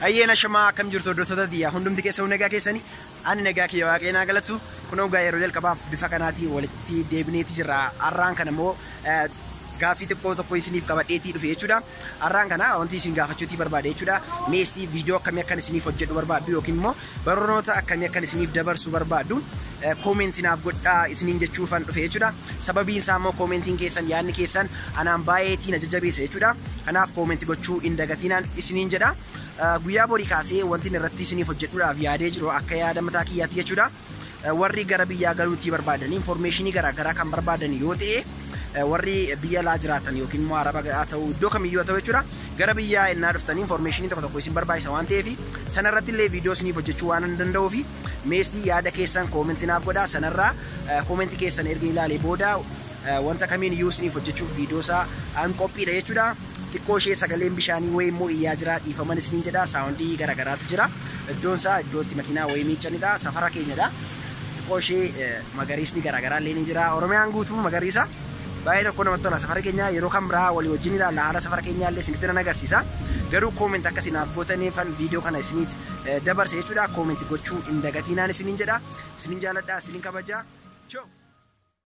Ayyeena shamaa akkam jirtu hordoftoota biyyaa hundumti keessa nagaa keessanii ani nagaa kiyya waaqee naa galatu kunoo gaa yeroo jalqabaaf bifa kanaatiin walitti deebineeti jirra. Har'aan kana immoo gaaffii xiqqoo tokko isiniif qabadheetii dhufe jechuudha. Har'aan kana wanti isin gaafachuutii barbaade jechuudha. Meestii viidiyoo akkamii akkan isiniif hojjedhu barbaaddu yookiin immoo barnoota akkamii akkan isiniif dabarsu barbaaddu koomentii naaf godhaa isiniin jechuufan dhufe jechuudha. Sababiin isaa immoo koomentiin keessan yaadni keessan anaan baay'eetiin ajajabeessa jechuudha. Kanaaf koomentii gochuu hin dagatinaan isiniin jedha. Guyyaa borii kaasee wanti irratti isiniif hojjedhuudhaaf yaadee jiru akka yaada mataa kiyyaatti jechuudha. Warri gara biyyaa galuutii barbaadan infoormeeshinii garaagaraa kan barbaadan yoo ta'e warri biyya alaa jiraatan yookiin immoo araba haa ta'u iddoo kamiyyuu haa ta'u jechuudha. Gara biyyaa ennaa dhuftanii infoormeeshinii tokko tokko isin barbaachisa waan ta'eef sanarratti illee viidiyoo isiniif hojjechuu waan hin danda'uuf meestii yaada keessan koomentii naaf godhaa sanarraa koomentii keessan erga ilaalee booda wanta kamiin iyyuu isiniif hojjechuuf viidiyoo isaa an qophiidha jechuudha. Xiqqoo ishee sagaleen bishaanii wayii immoo iyyaa jira dhiifaman isiniin jedha saawundii garaagaraatu jira. Iddoon isaa iddoo itti makiinaa wayii miiccanidha safara keenyadha. Xiqqoo ishee magariisni garaagaraa illee ni jira. Oromiyaan guutuu magariisa. Baay'ee tokko namatti tola safara keenya yeroo kan biraa walii wajjin ilaalla haala safara keenyaa illee isinitti nan agarsiisa. Garuu kooment akka isin gootaniifan viidiyoo kana isiniif dabarse jechuudha. Kooment gochuu hin dagatinaan isiniin jedha. Isiniin jaaladha isiniin kabaja. Choo!